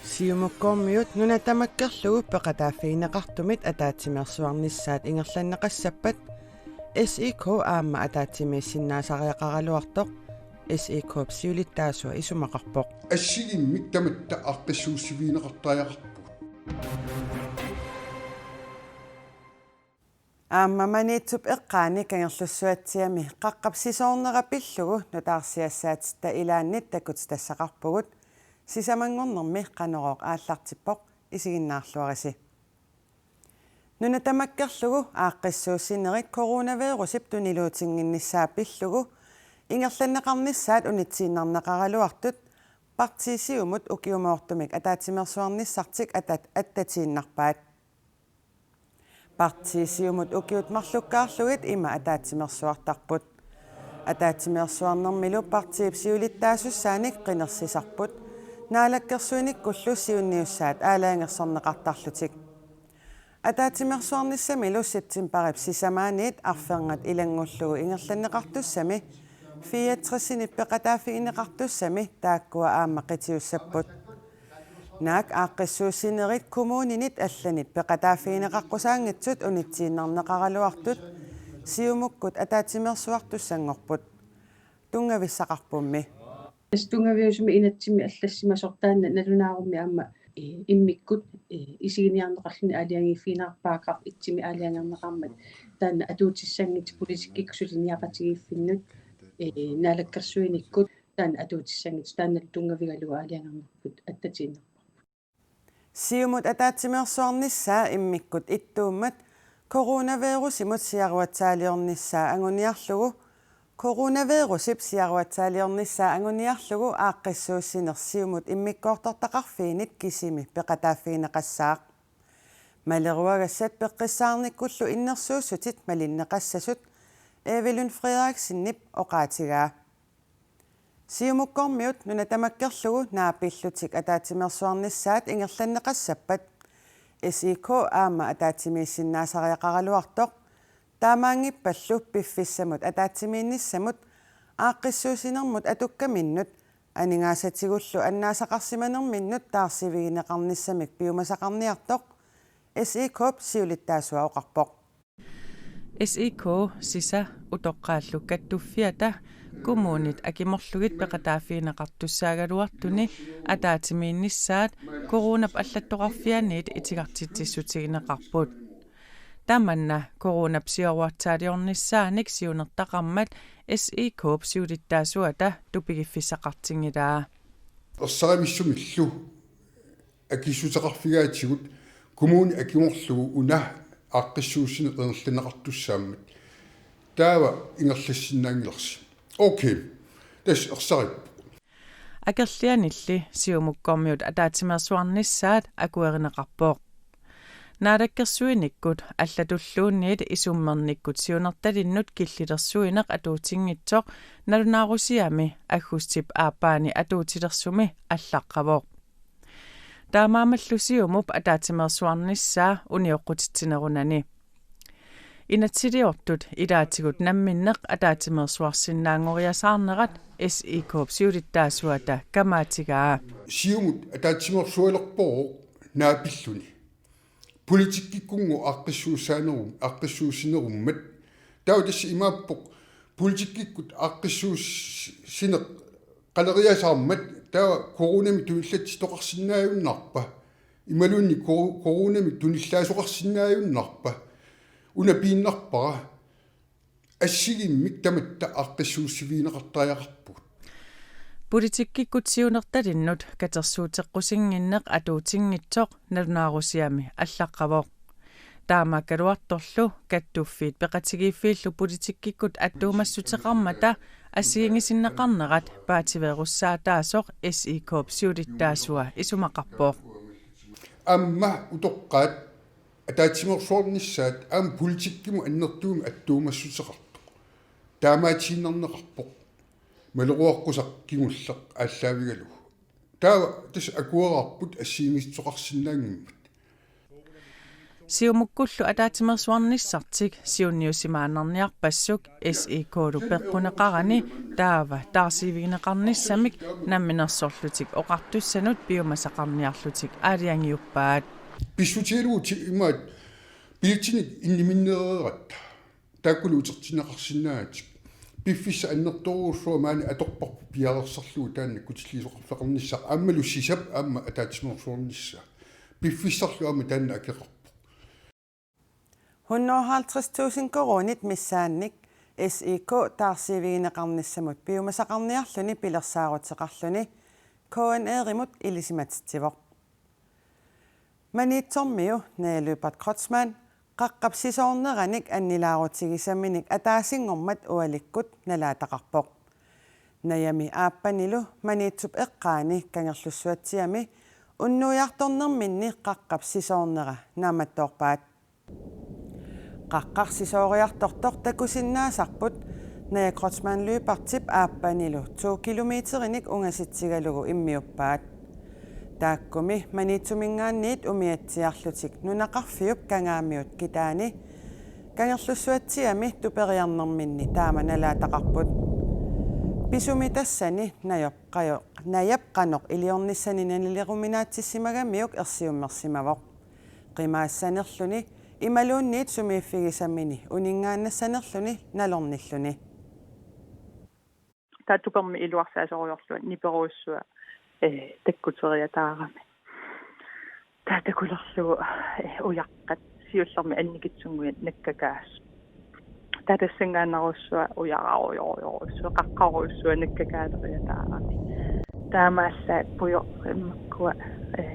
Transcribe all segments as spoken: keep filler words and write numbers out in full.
Siumukkormiut nuna tamakkerlugu peqataaffigineqartumit ataatsimeersuarnissaat ingerlanneqassappat S I K aamma ataatsimiissinnaasariaqaraluartoq S I K-p siulittaasua isumaqarpoq. Assigiimmik tamatta aaqqissuussivigineqartariaqarpugut. Aamma Maniitsup eqqaani Kangerlussuatsiami qaqqap sisoornera pillugu nutaarsiassaatitta ilaannit takutitassaqarpugut, sisamanngornermi Qanorooq aallartippoq, isiginnaarluarisi. Nuna tamakkerlugu aaqqissuussinerit coronavirusip tuniluutinnginnissaa pillugu ingerlanneqarnissaat unitsiinnarneqaraluartut partii Siumut ukiumoortumik ataatsimeersuarnissartik atat-, attatiinnarpaat. Partii Siumut ukiut marlukkaarlugit ima ataatsimeersuartarput. Ataatsimeersuarnermilu partiip siulittaasussaanik qinersisarput, naalakkersuinikkullu siunniussaat aalajangersorneqartarlutik. Ataatsimeersuarnissamilu septembarip sisamaaniit arfernat ilanngullugu ingerlanneqartussami fireogtresinit peqataaffigineqartussami taakkua aamma qitiussapput. Naak aaqqissuussinerit kommuninit allanit peqataaffigineqaqqusaanngitsut unitsiinnarneqaraluartut Siumukkut ataatsimeersuartussanngorput. Tunngavissaqarpummi. Tassa tunngaviusumik inatsimmi allassimasoq taanna nalunaarummi aamma, eh, immikkut, eh, isiginiarneqarluni aalajangiiffigineqarpoq paragraf et-imi aalajangerneqarmat. Taanna atuutissanngitsoq politikkikkut suliniaqatigiiffinnut, eh, naalakkersuinikkut taanna atuutissanngitsoq, taanna tunngavigalugu aalajangernerput attatiinnarparput. Siumut ataatsimeersuarnissaa immikkut ittuummat coronavirusimut siaruatsaaliornissaa anguniarlugu, coronavirusip siaruatsaaliornissaa anguniarlugu aaqqissuussineq Siumut immikkoortortaqarfiinit kisimi peqataaffigineqassaaq. Maleruagassat peqqissaarnikkullu innersuussutit malinneqassasut Evelyn Frederiksenip oqaatigaa. Siumukkormiut nuna tamakkerlugu naapillutik ataatsimeersuarnissaat ingerlanneqassappat S I K aamma ataatsimiissinnaasariaqaraluartoq. Taamaanngippallu piffissamut ataatsimiinnissamut aaqqissuussinermut atukkaminnut aningaasatigullu annaasaqarsimanerminnut taarsivigineqarnissamik piumasaqarniartoq S I K-p siulittaasua oqarpoq. S I K, sisa, utoqqaallu kattuffiata kommunit akimorlugit peqataaffigineqartussaagaluartuni ataatsimiinnissaat coronap allattoqarfianiit itigartitsissutigineqarput. Tamanna coronap siaruatsaaliornissaanik siunertaqarmat S I K-p siulittaasuata tupigiffissaqartinngilaa. Ersarimissumillu akissuteqarfigaatigut kommuni akimorlugu una aaqqissuussineq ingerlanneqartussaammat. Taava ingerlassinnaanngilarsi. Okay. Tassa ersarippoq. Akerlianilli Siumukkormiut ataatsimeersuarnissaat akuerineqarpoq. Naalakkersuinikkut allatulluunniit isummernikkut siunertalinnut killilersuineq atuutinngitsoq nalunaarusiami aggustip aappaani atuutilersumi allaqqavoq. Taamaammallu Siumup ataatsimeersuarnissaa unioqqutsitsinerunani. Inatsisiliortut ilaatigut namminneq ataatsimeersuarsinnaanngoriasaarnerat S I K-p siulittaasuata kamaatigaa. Siumut ataatsimeersualerpoq naapilluni. Politikkikkunngooq aaqqissuussaanerum-, aaqqissuussinerummat. Taava tassa imaappoq politikkikkut aaqqissuussineq qaleriasaarmat taava coronamik tunillatsitoqarsinnaajunnaarpa. Imaluunniit ko-, coronamik tunillaasoqarsinnaajunnaarpa. Una piinnarpara. Assigiimmik tamatta aaqqissuussivigineqartariaqarpugut. Politikkikkut siunertalinnut katersuuteqqusinnginneq atuutinngitsoq nalunaarusiami allaqqavoq. Taamaakkaluartorlu kattuffiit peqatigiiffiillu politikkikkut attuumassuteqarmata assigiinngisinneqarnerat paatsiveerussaataasoq S I K-p siulittaasua isumaqarpoq. Aamma utoqqaat ataatsimeersuarnissaat aamma politikkimut annertuumik attuumassuteqartoq. Taamaatiinnarneqarpoq. Maleruaqqusaq kingulleq aallaavigalugu. Taava tassa akueraarput assigiinngissuteqarsinnaanngimmat. Siumukkullu ataatsimeersuarnissartik siunniusimaannarniarpassuk S I K-lu peqquneqarani taava taarsiivigineqarnissamik namminersorlutik oqartussanut piumasaqarniarlutik aalajangiuppaat. Pissutigalugu ti-, imaat, billitsinik inniminnereeratta. Taakkulu utertinneqarsinnaavatit. Piffissaq annertoorujussuaq maani atorparput piareersarlugu taanna kutilliisoqarfeqarnissaq aammalu sisap aamma ataatsimeersuarnissaa. Piffissarlu aamma taanna akeqarpoq. Hundrede og halvtreds tusind koruunit missaannik S I K taarsiivigineqarnissamut piumasaqarniarluni pilersaaruteqarluni K N R-imut ilisimatitsivoq. Maniitsormiu Naja Lyberth Kreutzmann qaqqap sisoorneranik annilaarutigisaminik ataasinngormat ualikkut nalaataqarpoq. Najami aappanilu Maniitsup eqqaani Kangerlussuatsiami unnuiartornerminni qaqqap sisoornera naammattoorpaat. Qaqqaq sisooriartortoq takusinnaasarput Naja Kreutzmann Lyberthip aappanilu to kilometerinik ungasitsigalugu immiuppaat. Taakkumi Maniitsuminngaanniit umiatsiarlutik nunaqarfiup Kangaamiut kitaani Kangerlussuatsiami tuperiarnerminni taama nalaataqarput. Pisumi tassani Najap qajo-, Najap qanoq iliornissani nanileruminaatsissimagamiuk ersiummersimavoq. Qimaassanerluni imaluunniit sumiiffigisamini uninngaannassanerluni nalornilluni. Taava tupermi iluarsaasorujoorlunga niperujussua, eh, takkuteriataarami. Taava takulerlugu, eh, ujaqqat siullermik annikitsunnguit nakkakaasut. Taava tassanngaannarujussuaq ujararujorujorujussuaq, qaqqarujussuaq nakkakaaleriataarami. Taamaallaat pujo-, makkua, eh,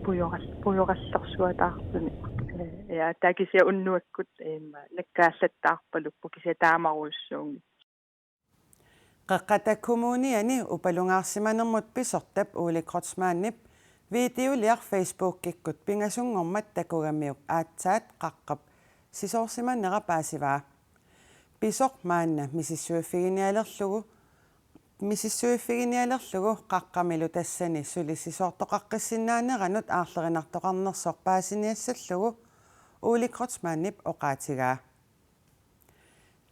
pujoral-, pujorallersuataarluni. Eh, ja, taava kisianni unnuakkut, eh, nakkaallattaarpaluppoq kisianni taamarujussuunngitsoq. Qeqqata Kommuniani upalungaarsimanermut pisortap Ole Kreutzmannip videoliaq Facebookikkut pingasunngormat takugamiuk aatsaat qaqqap sisoorsimanera paasivaa. Pisoq maanna misissuiffiginialerlugu, misissuiffiginialerlugu qaqqamilu tassani suli sisoortoqaqqissinnaaneranut aarlerinartoqarnersoq paasiniassallugu Ole Kreutzmannip oqaatigaa.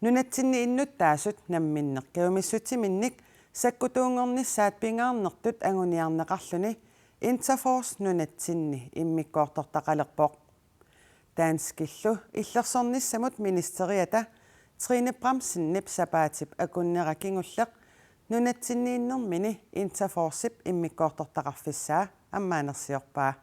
Nunatsinni innuttaasut namminneq kajumissutsiminnik sakkutuunngornissaat pingaarnertut anguniarneqarluni Interforce nunatsinni immikkoortortaqalerpoq. Danskillu illersornissamut ministeriata Trine Bramsenip sapaatip akunnera kingulleq nunatsinniinnermini Interforcep immikkoortortaqarfissaa ammaanersiorpaa.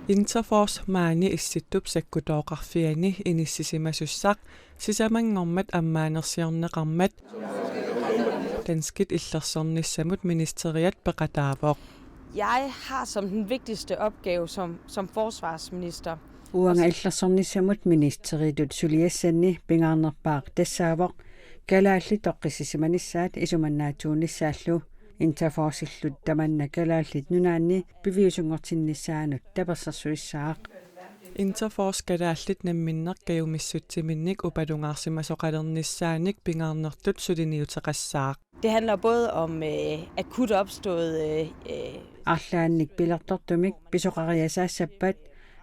Interforce maani Issittup sakkutooqarfiani inissisimasussaq sisamanngormat ammaanersiorneqarmat danskit illersornissamut ministeriat peqataavoq. Jeg har som den vigtigste opgave som, som forsvarsminister. Uanga illersornissamut ministeritut suliassanni pingaarnerpaaq tassaavoq kalaallit toqqissisimanissaat isumannaatsuunissaallu. Interforcillu tamanna Kalaallit Nunaanni piviusunngortinnissaanut tapersersuissaaq. Interforce kalaallit namminneq kajumissutsiminnik upalungaarsimasoqalernissaanik pingaarnertut suliniuteqassaaq. Det handler både om, øh, akut opståede, øh, øh, arlaannik pilertortumik pisoqariasaassappat,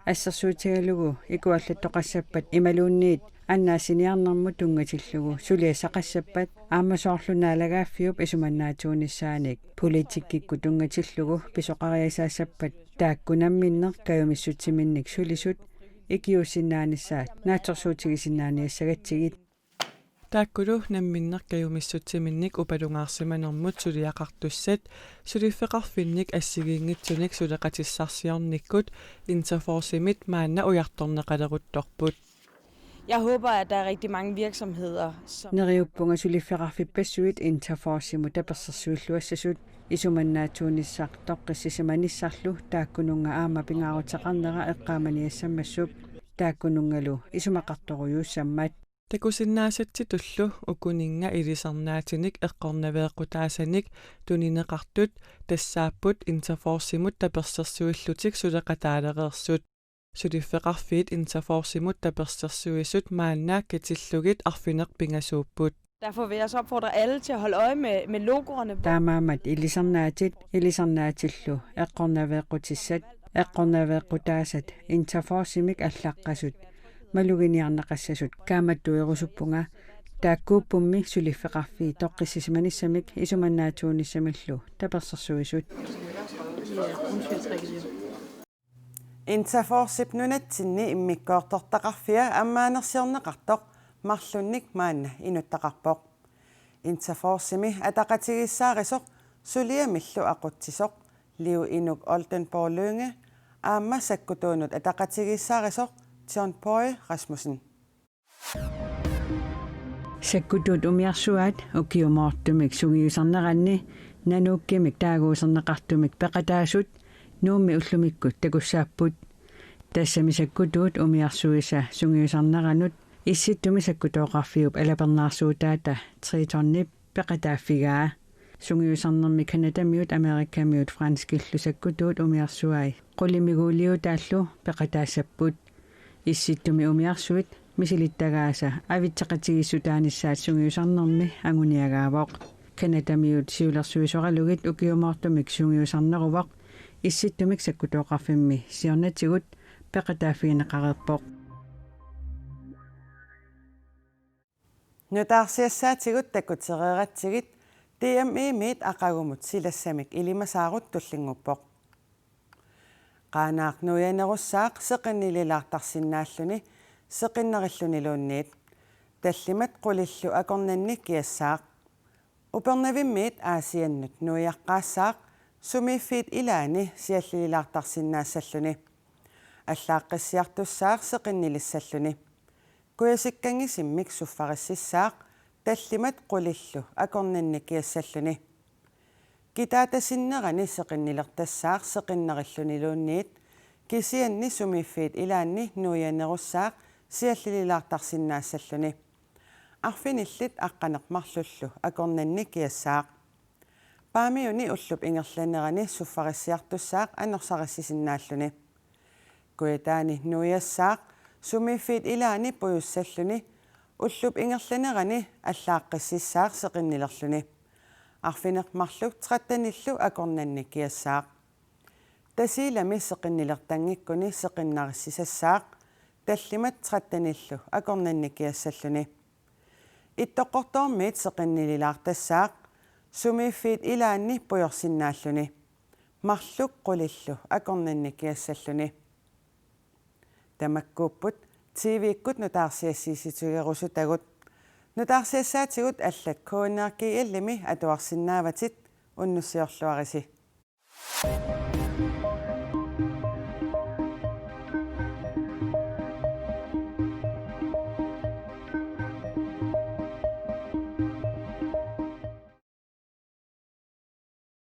assersuutigalugu ikuallattoqassappat imaluunniit annaassiniarnermut tunngatillugu suliassaqassappat, aamma soorlu naalagaaffiup isumannaatsuunissaanik politikkikkut tunngatillugu pisoqariasaassappat, taakku namminneq kajumissutsiminnik sulisut ikiuussinnaanissaat naatsorsuutigisinnaaniassagatsigit. Taakkulu namminneq kajumissutsiminnik upalungaarsimanermut suliaqartussat suliffeqarfinnik assigiinngitsunik suleqatissarsiornikkut Interforcemit maanna ujartorneqaleruttorput. Jeg håber, at der er rigtig mange virksomheder, som... Neriuppunga suliffeqarfippassuit Interforcemut tapersersuilluassasut, isumannaatsuunissaq toqqissisimanissarlu taakkununnga aamma pingaaruteqarnera eqqaamaniassammassuk, taakkununngalu isumaqartorujussuussammat. Takusinnaasatsitullu ukuninnga ilisarnaatinik eqqornaveeqqutaasanik tunineqartut tassaapput Interforcemut tapersersuillutik suleqataalereersut. Suliffeqarfiit Interforcemut tapersersuisut maanna katillugit arfineq-pingasuupput. Derfor vil jeg også opfordre alle til at holde øje med, med logoerne. Taamaammat ilisarnaatit, ilisarnaatillu eqqornaveeqqutissat Eqqornaveeqqutaasat Interforcemik allaqqasut maluginiarneqassasut kaammattuerusuppunga, taakkuuppummi suliffeqarfiit toqqissisimanissamik isumannaatsuunissamillu tapersersuisut. Interforcep nunatsinni immikkoortortaqarfia ammaanersiorneqartoq marlunnik maanna inuttaqarpoq. Interforcemi ataqatigiissaarisoq suliamillu aqutsisoq Liv Inuk Oldenborg Lynge aamma sakkutuunut ataqatigiissaarisoq John Boye Rasmussen. Sakkutuut umiarsuaat ukiumoortumik sungiusarneranni Nanukkimik taaguuserneqartumik peqataasut Nuummi ullumikkut takussaapput. Tassami sakkutuut umiarsuisa sungiusarneranut Issittumi Sakkutooqarfiup alapernaarsuutaata Tritonip peqataaffigaa. Sungiusarnermi Canadamiut, Amerikamiut franskillu sakkutuut umiarsuai qulimiguuliutaallu peqataassapput. Issittumi umiarsuit misilittagaasa avitseqatigiissutaanissaat sungiusarnermi anguniagaavoq. Canadamiut siulersuisoralugit ukiumoortumik sungiusarneruvoq Issittumik Sakkutooqarfimmi siornatigut peqataaffigineqareerpoq. Nutaarsiassaatigut takutereeratsigit D M E-miit aqagumut silassamik ilimasaarut tullinnguppoq. Qaanaaq nuianerussaaq seqinnililaartarsinnaalluni seqinnerilluniluunniit. Tallimat qulillu akornanni kiassaaq. Upernavimmiit Aasiannut nuiaqqaassaaq sumiiffiit ilaanni siallililaartarsinnaassalluni. Allaaqqissiartussaaq seqinnilissalluni. Kujasikkanngisimmik suffarississaaq tallimat qulillu akornanni kiassalluni. Kitaatasinnerani seqinnilertassaaq seqinnerilluniluunniit, kisianni sumiiffiit ilaanni nuianerussaaq siallililaartarsinnaassalluni. Arfinillit aqqaneq-marlullu akornanni kiassaaq. Paamiuni ullup ingerlanerani suffarissiartussaaq anorsarissisinnaalluni. Kujataani nuiassaaq sumiiffiit ilaanni pujussalluni, ullup ingerlanerani allaaqqississaaq seqinnilerluni. Arfineq-marluk trettenillu akornanni kiassaaq. Tasiilami seqinnilertanngikkuni seqinnarissisassaaq tallimat trettenillu akornanni kiassalluni. Ittoqqortoormiit seqinnililaartassaaq sumiiffiit ilaanni pujorsinnaalluni, marluk qulillu akornanni kiassalluni. Tamakkuupput T V-kkut nutaarsiassiissutigerusutagut. Nutaarsiassaatigut allat K N R G L-imi atuarsinnaavatit, unnussiorluarisi.